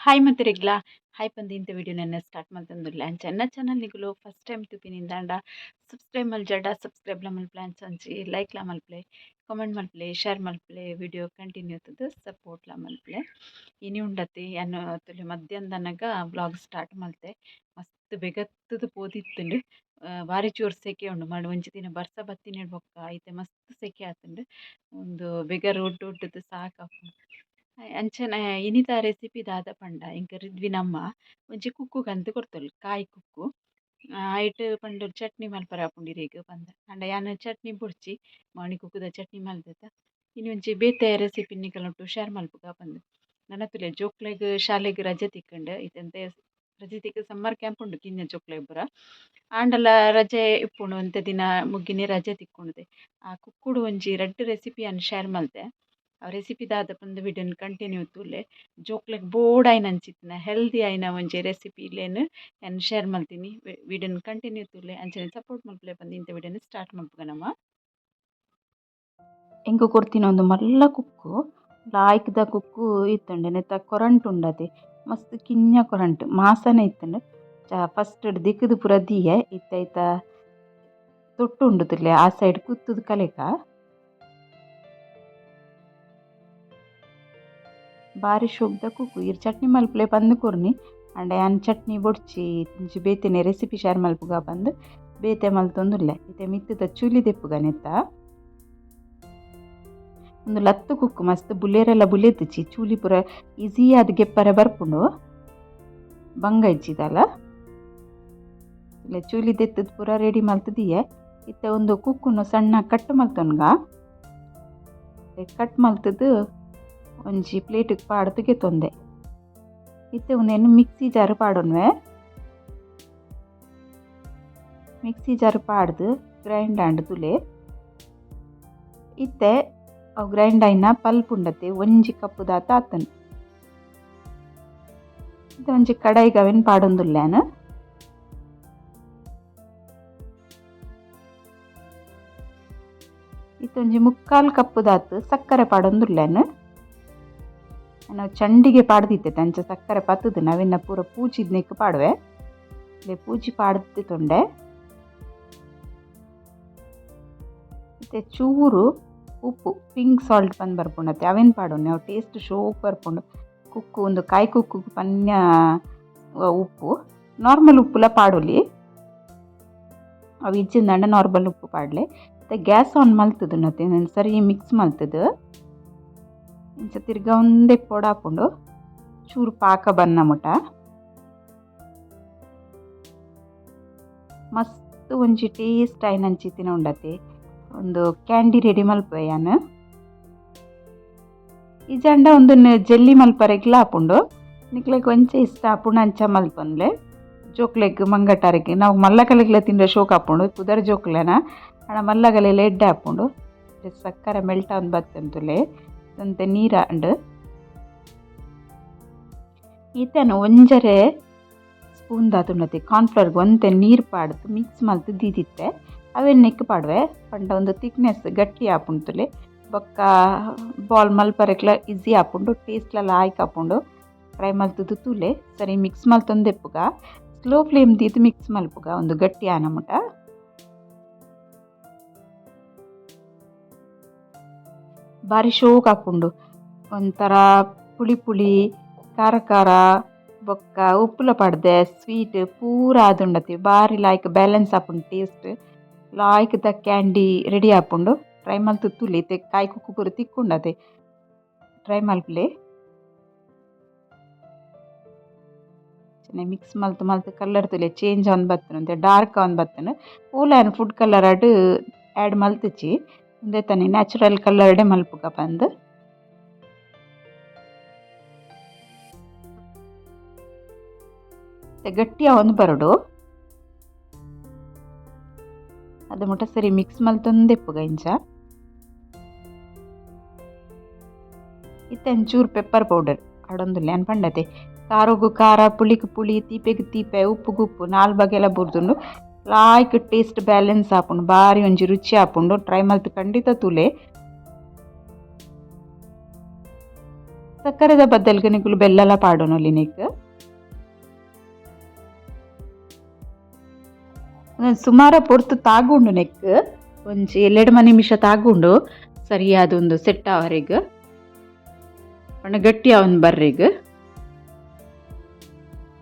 Hi ಮತ್ತಿರಿಗ್ಲಾ hi ಪಂದು ಇಂಥ video ನನ್ನ start ಮಲ್ತೊಂದುಲ್ಲೆ. ಅಂಚ ಎನ್ನ ಚಾನಲ್ ನಿಗುಲು ಫಸ್ಟ್ ಟೈಮ್ ತೂಪಿನಿಂದಾಂಡ ಸಬ್ಸ್ಕ್ರೈಬ್ ಮಲ್ಜಡ ಸಬ್ಸ್ಕ್ರೈಬ್ ಲ ಮಲ್ಪುಲೆ, ಅಂಚ ಅಂಚಿ ಲೈಕ್ ಲ ಮಲ್ಪುಲೆ, ಕಾಮೆಂಟ್ ಮಲ್ಪುಲೆ, ಶೇರ್ ಮಲ್ಪುಲೆ, ವಿಡಿಯೋ ಕಂಟಿನ್ಯೂ ತೂದು ಸಪೋರ್ಟ್ ಲ ಮಲ್ಪುಲೆ. ಇನಿ ಉಂಡತಿ ಯಾನ್ ತುಲೆ ಮಧ್ಯಾಹ್ನದನಗ ವ್ಲಾಗ್ ಸ್ಟಾರ್ಟ್ ಮಲ್ತೆ. ಮಸ್ತ್ ಬೇಗತ್ತದು ಪೋದಿತ್ತುಂಡು. ಬಾರಿ ಚೂರು ಸೆಕೆ ಉಂಡು ಮಾಡ. ಒಂಜಿ ದಿನ ಬರ್ಸ ಬತ್ತಿನ ಬೊಕ್ಕ ಐತೆ ಮಸ್ತ್ ಸೆಕೆ ಆತುಂಡು. ಉಂದು ಬೇಗ ರೋಡ್ ಒಡ್ಡುದು ಸಾಕಾಪುಂಡು. ಅಂಚನೆ ಇನಿತ ರೆಸಿಪಿ ದಾದ ಪಂಡ, ಎಂಕ್ ರಿದ್ವಿನಮ್ಮ ಒಂಜಿ ಕುಕ್ಕು ಕಂತ್ ಕೊರ್ತೊಲು, ಕಾಯಿ ಕುಕ್ಕು. ಐಟ್ ಪಂಡ ಚಟ್ನಿ ಮಲ್ಪರೆ ಆಪುಂಡು ಇರೆಗ್ ಪಂದ್. ಆಂಡ ಯಾನ್ ಚಟ್ನಿ ಬೊಡ್ಚಿ, ಮಾಣಿ ಕುಕ್ಕುದ ಚಟ್ನಿ ಮಲ್ದೆತ. ಇನಿ ಒಂಜಿ ಬೇತೆ ರೆಸಿಪಿ ನಿಕಲ್ನೊಟ್ಟು ಶೇರ್ ಮಲ್ಪುಗ ಪಂದ್. ನನ ತೂಲೆ, ಜೋಕ್ಲೆಗ್ ಶಾಲೆಗ್ ರಜೆ ತಿಕ್ಕುಂಡು. ಇತ್ತೆ ರಜೆ ತಿಕ್ ಸಮ್ಮರ್ ಕ್ಯಾಂಪ್ ಉಂಡು ಕಿನ್ಯ ಜೋಕ್ಲೆಗ್ ಪೂರ. ಆಂಡಲ ರಜೆ ಇಪ್ಪುಂಡು, ಒಂತೆ ದಿನ ಮುಗ್ಗಿನೇ ರಜೆ ತಿಕ್ಕುಂಡುದೆ. ಆ ಕುಕ್ಕುಡು ಒಂಜಿ ರಡ್ಡ್ ರೆಸಿಪಿ ಯಾನ್ ಶೇರ್ ಮಲ್ತೆ. ಆ ರೆಸಿಪಿ ದಾದ ಪಂದ್ ವಿಡಿಯೋನ್ ಕಂಟಿನ್ಯೂ ತೂಲೆ. ಜೋಕ್ಲೆಗ್ ಬೋಡಾಯಿನಂಚಿತ್ತಿನ ಹೆಲ್ದಿ ಆಯಿನ ಒಂಜಿ ರೆಸಿಪಿಲೆನ್ ಯಾನ್ ಶೇರ್ ಮಲ್ತೀನಿ. ವಿಡಿಯೋನ್ ಕಂಟಿನ್ಯೂ ತೂಲೆ, ಅಂಚನೆ ಸಪೋರ್ಟ್ ಮಲ್ಪುಲೆ ಪಂದ್ ಇಂತ ವಿಡಿಯೋನ್ ಸ್ಟಾರ್ಟ್ ಮಲ್ಪುಗ ನಮ. ಎಂಕ್ ಕೊರ್ತಿನ ಒಂದು ಮಲ್ಲ ಕುಕ್ಕು, ಲಾಯ್ಕ್ದ ಕುಕ್ಕು ಇತ್ತುಂಡು. ನೆತ್ತ ಕೊರಂಟ್ ಉಂಡತೆ, ಮಸ್ತ್ ಕಿನ್ಯ ಕೊರಂಟ್ ಮಾಸನೆ ಇತ್ತುಂಡು. ಫಸ್ಟ್ ದಿಕ್ಕುದು ಪೂರ ದೀಯೆ. ಇತ್ತೆ ಐತ ತೊಟ್ಟು ಉಂಡು ತುಲೆ, ಆ ಸೈಡ್ ಕುತ್ತುದು ಕಲೆಕ. ಬಾರಿ ಶೋಕ್ದ ಕುಕ್ಕು. ಇರ್ ಚಟ್ನಿ ಮಲ್ಪುಲೆ ಪಂದ್ ಕೊರ್ನಿ. ಆಂಡ ಯಾನ್ ಚಟ್ನಿ ಬೊಡ್ಚಿ, ಒಂಜಿ ಬೇತೆನೆ ರೆಸಿಪಿ ಶೇರ್ ಮಲ್ಪುಗ ಪಂದ್ ಬೇತೆ ಮಲ್ತೊಂದುಲ್ಲೆ. ಇತ್ತೆ ಮಿತ್ತುದ ಚುಲಿ ದೆಪ್ಪುಗ ನೆತ್ತ. ಉಂದು ಲತ್ತು ಕುಕ್ಕು ಮಸ್ತ್ ಬುಲೇರೆಲ್ಲ ಬುಲೆತಿಚಿ. ಚೂಲಿ ಪೂರ ಈಸಿ ಆದ್ ಗೆಪ್ಪರೆ ಬರ್ಪುಂಡು, ಬಂಗ ಇಜ್ಜಿದಲ್ಲ. ಚೂಲಿ ದೆತ್ತದ್ ಪೂರ ರೆಡಿ ಮಲ್ತುದಿಯೆ. ಇತ್ತೆ ಒಂದು ಕುಕ್ಕುನು ಸಣ್ಣ ಕಟ್ ಮಲ್ತೊನ್ಗ. ಕಟ್ ಮಲ್ತುದು ಒಂಜಿ ಪ್ಲೇಟ್ ಪಾಡ್ದು ಗೆತ್ತೊಂದೆ. ಇತ್ತೆ ಉಂದೆನ್ ಮಿಕ್ಸಿ ಜಾರ್ ಪಾಡೊನ್ವೆ. ಮಿಕ್ಸಿ ಜಾರ್ ಪಾಡ್ದು ಗ್ರೈಂಡ್ ಆಂಡ್ ತುಲೆ. ಇತ್ತೆ ಅವು ಗ್ರೈಂಡ್ ಆಯಿನ ಪಲ್ಪ್ ಉಂಡತೆ, ಒಂಜಿ ಕಪ್ ದಾತ ಆತುಂಡು. ಇತ್ತೆ ಒಂಜಿ ಕಡಾಯಿಗ್ ಅವೆನ್ ಪಾಡೊಂದುಲ್ಲೆ ಯಾನ್. ಇತ್ತೆ ಒಂಜಿ ಮುಕ್ಕಾಲ್ ಕಪ್ ದಾತ್ ಸಕ್ಕರೆ ಪಾಡೊಂದುಲ್ಲೆ ಯಾನ್. ಯಾನ್ ಚಂಡಿಗೆ ಪಾಡ್ದಿತ್ತೆ, ಅಂಚ ಸಕ್ಕರೆ ಪತ್ತುದು ಅವೆನ್ನ ಪೂರ ಪೂಜಿದ್ನೆಕ್ ಪಾಡುವೆ. ಪೂಜಿ ಪಾಡ್ದು ತೊಂಡೆ. ಇತ್ತೆ ಚೂರು ಉಪ್ಪು, ಪಿಂಕ್ ಸಾಲ್ಟ್ ಪಂದ್ ಬರ್ಪುಂಡತ್ತೆ, ಅವೆನ್ ಪಾಡೊನ್ನೆ. ಅವು ಟೇಸ್ಟ್ ಶೋಕ್ ಬರ್ಪುಂಡು. ಕುಕ್ಕು ಉಂದು ಕಾಯಿ ಕುಕ್ಕು ಪನ್ಯ ಉಪ್ಪು. ನಾರ್ಮಲ್ ಉಪ್ಪುಲ ಪಾಡೊಲಿ, ಅವು ಇಜ್ಜಿಂದಾಂಡ ನಾರ್ಮಲ್ ಉಪ್ಪು ಪಾಡ್ಲೆ. ಇತ್ತೆ ಗ್ಯಾಸ್ ಆನ್ ಮಲ್ತುದು ನತ್ತೆ ಸರಿ ಮಿಕ್ಸ್ ಮಲ್ತುದು ಇಂಚ ತಿರ್ಗ ಒಂದೇ ಪೊಡಾಪುಂಡು, ಚೂರು ಪಾಕ ಬನ್ನ ಮುಟ. ಮಸ್ತ್ ಒಂಜಿ ಟೇಸ್ಟ್ ಆಯಿನಂಚಿತ್ತಿನ ಉಂಡತೆ. ಒಂದು ಕ್ಯಾಂಡಿ ರೆಡಿ ಮಲ್ಪುವೆ ಯಾನ್. ಇಜ್ಜಾಂಡ ಉಂದೆನ್ ಜೆಲ್ಲಿ ಮಲ್ಪರೆಗ್ಲ ಆಪುಂಡು. ನಿಕ್ಲೆಗ್ ಒಂಚ ಇಷ್ಟ ಆಪುಂಡು ಅಂಚ ಮಲ್ಪೊನ್ಲೆ. ಜೋಕ್ಲೆಗ್ ಮಂಗಟಾರಿಗೆ ನಾವು ಮಲ್ಲಕಲೆಗ್ಲ ತಿಂಡ ಶೋಕ್ ಆಪುಂಡು. ಪುದರ್ ಜೋಕ್ಲೆನ ಆಂಡ ಮಲ್ಲಗಲೆಲ ಎಡ್ಡೆ ಆಪುಂಡು. ಸಕ್ಕರೆ ಮೆಲ್ಟ್ ಆವೊಂದು ಬತ್ತುಂತುಲೆ ಒಂತೆ ನೀರ್ ಆಂಡ್. ಇತ್ತೆನ ಒಂಜರೆ ಸ್ಪೂನ್ ದಾತ್ ಕಾರ್ನ್ಫ್ಲೋರ್ಗ್ ಒಂತೆ ನೀರು ಪಾಡ್ದು ಮಿಕ್ಸ್ ಮಲ್ತ್ ದೀದಿತ್ತೆ. ಅವೆನ್ ನೆಕ್ಕ್ ಪಾಡುವೆ. ಪಂಡ ಒಂದು ತಿಕ್ನೆಸ್ ಗಟ್ಟಿ ಆಪುಂಡು ತುಲೆ. ಬೊಕ್ಕ ಬಾಲ್ ಮಲ್ಪರೆಗ್ಲ ಈಸಿ ಆಪುಂಡು, ಟೇಸ್ಟ್ಲ ಲಾಯ್ಕ್ ಆಪುಂಡು. ಟ್ರೈ ಮಲ್ತುದು ತೂಲೆ. ಸರಿ ಮಿಕ್ಸ್ ಮಲ್ತೊಂದೆಪ್ಪುಗ. ಸ್ಲೋ ಫ್ಲೇಮ್ ದೀದ್ ಮಿಕ್ಸ್ ಮಲ್ಪುಗ ಒಂದು ಗಟ್ಟಿ ಆನ ಮುಟ. ಬಾರಿ ಶೋಕ್ ಆಪುಂಡು. ಒಂಥರ ಪುಳಿ ಪುಳಿ, ಖಾರ ಖಾರ, ಬೊಕ್ಕ ಉಪ್ಪುಲ ಪಾಡ್ದೆ ಸ್ವೀಟ್ ಪೂರ ಆದುಂಡತೆ. ಬಾರಿ ಲಾಯ್ಕ್ ಬ್ಯಾಲೆನ್ಸ್ ಆಪುಂಡು ಟೇಸ್ಟ್. ಲಾಯ್ಕ್ ದ ಕ್ಯಾಂಡಿ ರೆಡಿ ಆಪುಂಡು. ಟ್ರೈ ಮಲ್ತ್ ತೂಲೆ. ಇತ್ತೆ ಕಾಯಿ ಕುಕ್ಕು ಪೂರ ತಿಕ್ಕುಂಡತೆ, ಟ್ರೈ ಮಲ್ಪುಲೆ. ಮಿಕ್ಸ್ ಮಲ್ತ್ ಮಲ್ತ್ ಕಲರ್ ತೂಲೆ ಚೇಂಜ್ ಆವೊಂದು ಬತ್ತುಂಡು, ಒಂತೆ ಡಾರ್ಕ್ ಆವೊಂದು ಬತ್ತುಂಡು. ಪೂಲ ಯಾನ್ food colour add ಮಲ್ತಿಜಿ, ಉಂದೆತನೆ natural ಕಲರ್ಡೆ ಮಲ್ಪುಗ ಪಂದ್. ಗಟ್ಟಿ ಆವೊಂದು ಬರೊಡು. ಅದು ಮುಟ ಸರಿ ಮಿಕ್ಸ್ ಮಲ್ತೊಂದೆಪ್ಪುಗ ಇಂಚ. ಇತ್ತೆ ಒಂಚೂರು ಪೆಪ್ಪರ್ ಪೌಡರ್ ಪಾಡೊಂದುಲ್ಲೆ. ಯಾನ್ ಪಂಡತೆ ಖಾರೊಗು ಖಾರ, ಪುಳಿಕ್ ಪುಳಿ, ತೀಪೆಗ್ ತೀಪೆ, ಉಪ್ಪುಗು ಉಪ್ಪು, ನಾಲ್ ಬಗೆಲ ಬುರ್ದುಂಡು. ಲಾಯ್ಕ್ ಟೇಸ್ಟ್ ಬ್ಯಾಲೆನ್ಸ್ ಆಪುಂಡು, ಬಾರಿ ಒಂಜಿ ರುಚಿ ಆಪುಂಡು. ಟ್ರೈ ಮಲ್ತ್ ಖಂಡಿತ ತೂಲೆ. ಸಕ್ಕರೆದ ಬದಲ್ಗೆ ನಿಕುಲು ಬೆಲ್ಲಲ ಪಾಡೊನೊಲಿ ನೆಕ್. ಸುಮಾರ ಪೊರ್ತು ತಾಗುಂಡು ನೆಕ್ ಒಂಜಿ 2 ನಿಮಿಷ ತಾಗುಂಡು ಸರಿಯಾದ ಒಂದು ಸೆಟ್ ಆವರೆಗ್ ಪಂಡ ಗಟ್ಟಿ ಅವನ್ ಬರ್ರೆಗ್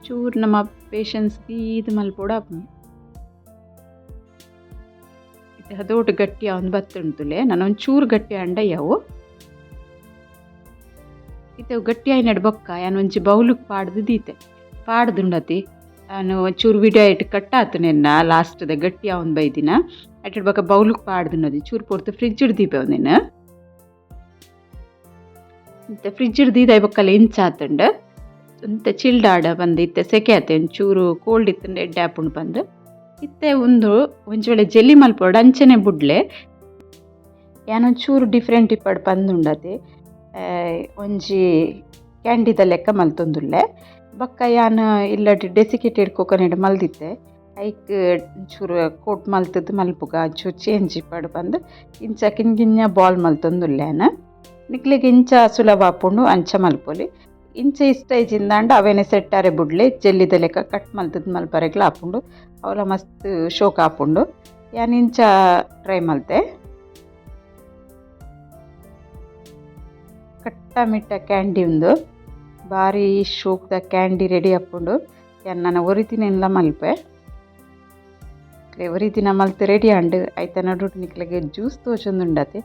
ಚೂರು ನಮ್ಮ ಪೇಷನ್ಸ್ ದೀದ್ ಮಲ್ಪೊಡು ಆಪುಂಡು. ಇತ್ತೆ ಹದೋಟು ಗಟ್ಟಿ ಅವನ್ ಬತ್ತುಂಟುಲೆ ನನ ಒಂಚೂರು ಚೂರು ಗಟ್ಟಿ ಆಂಡ ಯಾವು. ಇತ್ತೆ ಗಟ್ಟಿ ಆಯಿನಡ್ ಬೊಕ್ಕ ಯಾನ್ ಒಂಜಿ ಬೌಲುಗ್ ಪಾಡ್ದು ದೀತೆ ಪಾಡ್ದುಂಡತಿ ಯಾನ್ ಒಂಚೂರು ವಿಡಿಯೋ ಐಟ್ ಕಟ್ ಆತುನೆನ್ನ ಲಾಸ್ಟ್ ದ ಗಟ್ಟಿ ಆವೊಂದು ಬೈದಿನ ಐಟೆಡ್ ಬೊಕ್ಕ ಬೌಲುಗ್ ಪಾಡ್ದುಂಡತಿ ಚೂರು ಪೊರ್ತು ಫ್ರಿಜ್ ಡ್ ದೀಪೆ ಉಂದೆನ್. ಇತ್ತೆ ಫ್ರಿಜ್ ಡ್ ದೀದ್ ಬೊಕ್ಕ ಇಂಚ ಆತುಂಡು ಒಂತೆ ಚಿಲ್ಡ್ ಆಡ ಪಂದ್ ಇತ್ತೆ ಸೆಕೆ ಆತೆ ಒಂಚೂರು ಕೋಲ್ಡ್ ಇತ್ತುಂಡ ಎಡ್ಡೆ ಆಪುಂಡು ಪಂದ್. ಇತ್ತೆ ಉಂದು ಒಂಜಿ ವೇಳೆ ಜೆಲ್ಲಿ ಮಲ್ಪೊಡು ಅಂಚನೆ ಬುಡ್ಲೆ ಯಾನ್ ಒಂಚೂರು ಡಿಫ್ರೆಂಟ್ ಇಪ್ಪಡ್ ಪಂದುಂಡತೆ ಒಂಜಿ ಕ್ಯಾಂಡಿದ ಲೆಕ್ಕ ಮಲ್ತೊಂದುಲ್ಲೆ. ಬೊಕ್ಕ ಯಾನ್ ಇಲ್ಲಡ್ ಡೆಸಿಕೇಟೆಡ್ ಕೊಕೊನಟ್ ಮಲ್ದಿತ್ತೆ ಐಕ್ ಒಂಚೂರು ಕೋಟ್ ಮಲ್ತುದು ಮಲ್ಪುಗ ಒಂಚೂರು ಚೇಂಜ್ ಇಪ್ಪಡ್ ಪಂದ್ ಇಂಚ ಕಿನ್ನ ಕಿನ್ನ ಬಾಲ್ ಮಲ್ತೊಂದುಲ್ಲೆ ಯಾನ್. ನಿಕ್ಲೆಗ್ ಇಂಚ ಸುಲಭ ಆಪುಂಡು ಅಂಚ ಮಲ್ಪೊಲಿ. ಇಂಚ ಇಷ್ಟ ಇಜ್ಜಿಂದಾಂಡ ಅವೆನೆ ಸೆಟ್ ಆರೆ ಬುಡ್ಲೆ ಜೆಲ್ಲಿದ ಲೆಕ್ಕ ಕಟ್ ಮಲ್ತುದು ಮಲ್ಪರೆಗ್ಲ ಆಪುಂಡು ಅವುಲ ಮಸ್ತ್ ಶೋಕ್ ಆಪುಂಡು. ಯಾನ್ ಇಂಚ ಟ್ರೈ ಮಲ್ತೆ. ಕಟ್ಟ ಮಿಟ್ಟ ಕ್ಯಾಂಡಿ ಉಂದು ಬಾರಿ ಶೋಕ್ದ ಕ್ಯಾಂಡಿ ರೆಡಿ ಆಪುಂಡು. ಯಾನ್ ನನ ಒರಿ ದಿನ ಮಲ್ಪೆ ಒರಿ ದಿನ ಮಲ್ತ್ ರೆಡಿ ಆಂಡ್ ಐತ ನಡುಟು ನಿಕ್ಲೆಗ್ ಜ್ಯೂಸ್ ತೋಜೊಂದುಂಡತೆ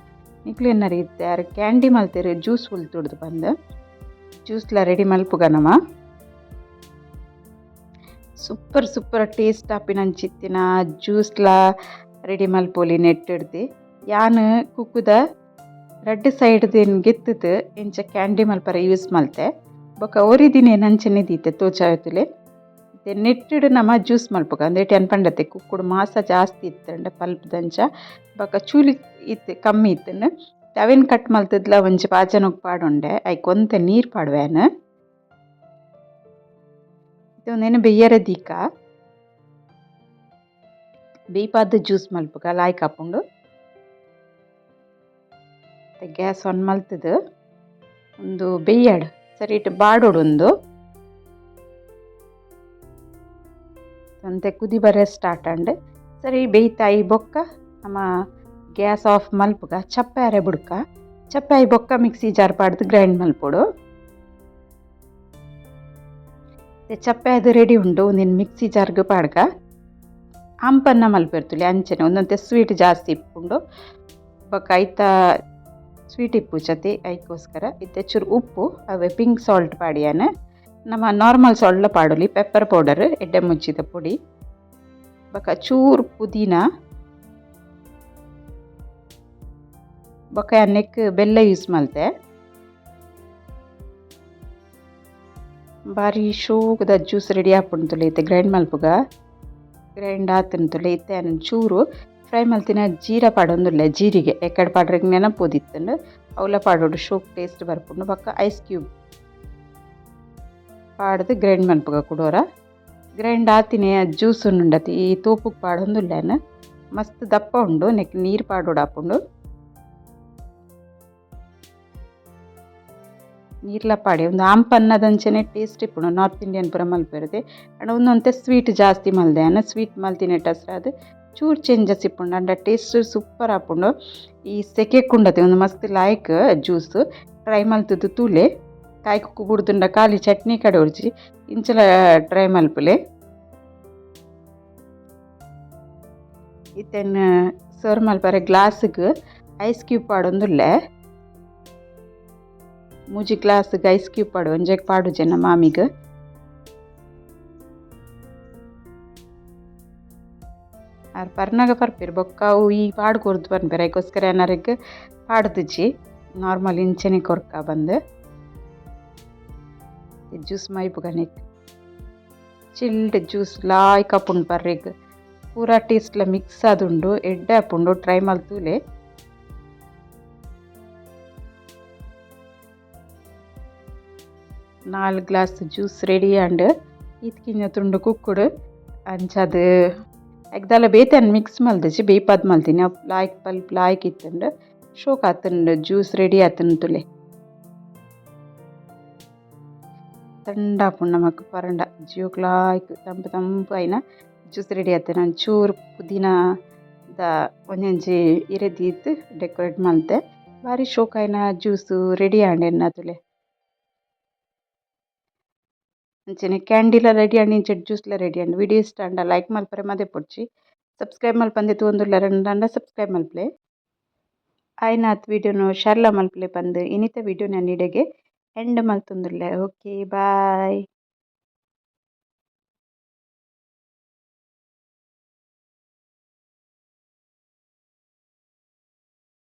ನಿಕ್ಲು ಎನ್ನರೆ ಇತ್ತೆ ಆರ್ ಕ್ಯಾಂಡಿ ಮಲ್ತೆರ್ ಜ್ಯೂಸ್ ಉಲ್ತುಡ್ದು ಪಂದ್ ಜ್ಯೂಸ್ಲ ರೆಡಿ ಮಲ್ಪುಗ ನಮ. Super super taste ಆಪಿನಂಚಿತ್ತಿನ ಜ್ಯೂಸ್ಲ ready ಮಲ್ಪೊಲಿ ನೆಟ್ಟಿಡ್ದು. ಯಾನ್ ಕುಕ್ಕುದ ರಡ್ಡ್ ಸೈಡ್ ದೇನ್ ಗೆತ್ತುದು ಇಂಚ ಕ್ಯಾಂಡಿ ಮಲ್ಪರೆ ಯೂಸ್ ಮಲ್ತೆ. ಬೊಕ್ಕ ಒರಿ ದಿನ ಅಂಚನೆ ದೀತೆ ತೋಜಾಯತುಲೆ. ಇತ್ತೆ ನೆಟ್ಟಿಡ್ ನಮ ಜ್ಯೂಸ್ ಮಲ್ಪುಗ ಅಂದೇಟ್ ಯಾನ್ ಪಂಡತೆ ಕುಕ್ಕುಡು ಮಾಸ ಜಾಸ್ತಿ ಇತ್ತುಂಡ ಪಲ್ಪದಂಚ ಬೊಕ್ಕ ಚೂಲಿ ಇತ್ತೆ ಕಮ್ಮಿ ಇತ್ತುಂಡು ಅವೆನ್ ಕಟ್ ಮಲ್ತುದ್ಲ ಒಂಜಿ ಬಾಜನೊಗ್ ಪಾಡೊಂಡೆ ಐಕ್ ಒಂತೆ ನೀರು ಪಾಡುವೆ ಯಾನ್. ಇತ್ತೆ ಉಂದೆನ್ ಬೆಯ್ಯರೆ ದೀಕ ಬೇಯ್ಪಾದ್ ಜ್ಯೂಸ್ ಮಲ್ಪುಗ ಲಾಯ್ಕ್ ಆಪುಂಡು. ಗ್ಯಾಸ್ ಆನ್ ಮಲ್ತುದು ಉಂದು ಬೆಯ್ಯಡ್ ಸರಿಟ್ ಬಾಡೊಡು ಉಂದು. ಒಂತೆ ಕುದಿ ಬರೆ ಸ್ಟಾರ್ಟ್ ಆಂಡ್ ಸರಿ ಬೇಯ್ತಾಯಿ ಬೊಕ್ಕ ನಮ ಗ್ಯಾಸ್ ಆಫ್ ಮಲ್ಪುಗ ಚಪ್ಪೆ ಆರೆ ಬುಡ್ಕ ಚಪ್ಪೆ ಆಯಿ ಬೊಕ್ಕ ಮಿಕ್ಸಿ ಜಾರ್ ಪಾಡ್ದು ಗ್ರೈಂಡ್ ಮಲ್ಪೊಡು. ಚಪ್ಪೆ ಅದು ರೆಡಿ ಉಂಡು ಉಂದೆನ್ ಮಿಕ್ಸಿ ಜಾರ್ಗ್ ಪಾಡ್ಗ ಆಂಪನ್ನ ಮಲ್ಪೆರ್ತುಲಿ ಅಂಚನೆ ಒಂದೊಂತೆ ಸ್ವೀಟ್ ಜಾಸ್ತಿ ಇಪ್ಪುಂಡು ಬೊಕ್ಕ ಐತ ಸ್ವೀಟ್ ಇಪ್ಪುಜತಿ ಐಕೋಸ್ಕರ ಇತ್ತೆ ಚೂರು ಉಪ್ಪು ಅವೆ ಪಿಂಕ್ ಸಾಲ್ಟ್ ಪಾಡಿಯಾನ ನಮ್ಮ ನಾರ್ಮಲ್ ಸಾಲ್ಟ್ಲ ಪಾಡೊಲಿ ಪೆಪ್ಪರ್ ಪೌಡರ್ ಎಡ್ಡೆ ಮುಂಚಿದ ಪೊಡಿ ಬೊಕ್ಕ ಚೂರು ಪುದೀನ ಬೊಕ್ಕ ಯಾನ್ ನೆಕ್ಕ್ ಬೆಲ್ಲ ಯೂಸ್ ಮಲ್ತೆ. ಬಾರಿ ಶೋಕುದ ಜ್ಯೂಸ್ ರೆಡಿ ಆಪುಂಡು ತೂಲೆ ಇತ್ತೆ ಗ್ರೈಂಡ್ ಮಲ್ಪುಗ ಗ್ರೈಂಡ್ ಆತುಂಡು ತೂಲೆ ಇತ್ತೆ ಯಾನ್ ಚೂರು ಫ್ರೈ ಮಲ್ತಿನ ಜೀರಾ ಪಾಡೊಂದುಲ್ಲೆ ಜೀರಿಗೆ ಎಕ್ಕಡ್ ಪಾಡ್ರೆಗ್ ನೆನಪೋದಿತ್ತುಂಡು ಅವುಲ ಪಾಡೊಡು ಶೋಕ್ ಟೇಸ್ಟ್ ಬರ್ಪುಂಡು. ಬೊಕ್ಕ ಐಸ್ ಕ್ಯೂಬ್ ಪಾಡ್ದು ಗ್ರೈಂಡ್ ಮಲ್ಪುಗ ಕುಡೋರ ಗ್ರೈಂಡ್ ಆತಿನೆ ಜ್ಯೂಸ್ ಉಂಡತಿ ಈ ತೋಪುಗ್ ಪಾಡೊಂದುಲ್ಲೆ ಯಾನ್ ಮಸ್ತ್ ದಪ್ಪ ಉಂಡು ನೆಕ್ ನೀರು ಪಾಡೊಡು ಆಪುಂಡು. ನೀರ್ಲ ಪಾಡಿ ಉಂದು ಆಂಪನ್ನದಂಚನೆ ಟೇಸ್ಟ್ ಇಪ್ಪುಂಡು ನಾರ್ತ್ ಇಂಡಿಯನ್ ಪೂರ ಮಲ್ಪೆರ್ದೆ ಆಂಡ ಉಂದು ಸ್ವೀಟ್ ಜಾಸ್ತಿ ಮಲ್ದೆ ಯಾನ್ ಸ್ವೀಟ್ ಮಲ್ತಿನೆಟ್ ಅಸ್ರಾದ್ ಚೂರು ಚೇಂಜಸ್ ಇಪ್ಪುಂಡು ಆಂಡ ಟೇಸ್ಟ್ ಸೂಪರ್ ಆಪುಂಡು. ಈ ಸೆಕೆಕ್ ಉಂಡತೆ ಉಂದು ಮಸ್ತ್ ಲಾಯ್ಕ್ ಜ್ಯೂಸ್ ಟ್ರೈ ಮಲ್ತುದು ತೂಲೆ ಕಾಯಿ ಕುಕ್ಕು ಬುಡ್ದುಂಡ ಖಾಲಿ ಚಟ್ನಿ ಕಡೋರ್ಜಿ ಇಂಚಲ ಟ್ರೈ ಮಲ್ಪುಲೆ. ಇತ್ತೆನ್ ಸರ್ವ್ ಮಲ್ಪರೆ ಗ್ಲಾಸ್ಗ್ ಐಸ್ ಕ್ಯೂಬ್ ಪಾಡೊಂದುಲ್ಲೆ. ಮೂಜಿ ಗ್ಲಾಸ್ಗ್ ಐಸ್ ಕ್ಯೂಬ್ ಪಾಡು ಒಂಜೆಗ್ ಪಾಡುಜೆ ನಮ್ಮ ಮಾಮಿಗ್. ಆರ್ ಪರ್ನಾಗ ಪರ್ಪೆರ್ ಬೊಕ್ಕ ಅವು ಈ ಪಾಡ್ ಕೊರ್ದು ಪನ್ಪೆರ್ ಐಕೋಸ್ಕರ ಯಾನ್ ಪಾಡ್ದಿಜಿ ನಾರ್ಮಲ್ ಇಂಚನೆ ಕೊರ್ಕ ಬಂದು. ಜ್ಯೂಸ್ ಮೈಪುಗ ನೆಕ್ ಚಿಲ್ಡ್ ಜ್ಯೂಸ್ ಲಾಯ್ಕ್ ಆಪುಂಡು ಪರ್ರೆಗ್ ಪೂರ ಟೇಸ್ಟ್ಲ ಮಿಕ್ಸ್ ಆದುಂಡು ಎಡ್ಡೆ ಆಪುಂಡು ಟ್ರೈ ಮಲ್ತೂಲೆ. 4 glass juice ready ಆಂಡ್ ಈತ್ ಕಿನ್ನ ತುಂಡು ಕುಕ್ಕುಡು ಅಂಚಾದ್ ಐಕ್ ಬೇತೆ ಮಿಕ್ಸ್ ಮಲ್ದಿಜಿ ಬೇಯ್ಪಾದ್ ಮಲ್ದಿನಿ ಅವು ಲಾಯ್ಕ್ ಪಲ್ಪ್ ಲಾಯ್ಕ್ ಇತ್ತುಂಡು ಶೋಕ್ ಆತುಂಡು ಜ್ಯೂಸ್ ರೆಡಿ ಆತುಂಡು ತೂಲೆ. ತಂಡ ಆಪುಂಡು ನಮಕ್ ಪರಂಡ ಜೀವಕ್ಲಾ ತಂಪು ತಂಪು ಆಯಿನ ಜ್ಯೂಸ್ ರೆಡಿ ಆತುಂಡು. ಒಂಚೂರು ಪುದೀನ ದ ಒಂಜೊಂಜಿ ಇರೆ ದೀದ್ ಡೆಕೋರೇಟ್ ಮಲ್ತೆ. ಬಾರಿ ಶೋಕಾಯಿನ ಜ್ಯೂಸ್ ರೆಡಿ ಆಂಡ್ ಎನ್ನ ತೂಲೆ. ಅಂಚನೆ ಕ್ಯಾಂಡಿಲ ರೆಡಿ ಆಂಡ್, ಇಂಚ ಜ್ಯೂಸ್ಲ ರೆಡಿ ಆಂಡ್. ವಿಡಿಯೋ ಇಷ್ಟ ಆಂಡ ಲೈಕ್ ಮಲ್ಪರೆ ಮದಪೊಡ್ಚಿ. ಸಬ್ಸ್ಕ್ರೈಬ್ ಮಲ್ಪಂದೆ ತೂವೊಂದುಲ್ಲೆರ್ ಸಬ್ಸ್ಕ್ರೈಬ್ ಮಲ್ಪುಲೆ. ಆಯ್ನಾತ್ ವಿಡಿಯೋನು ಶೇರ್ಲ ಮಲ್ಪುಲೆ ಪಂದ್ ಇನಿತ ವಿಡಿಯೋ ನಾನು ಇಡೆಗೆ ಎಂಡ್ ಮಲ್ತೊಂದುಲ್ಲೆ. Okay, bye.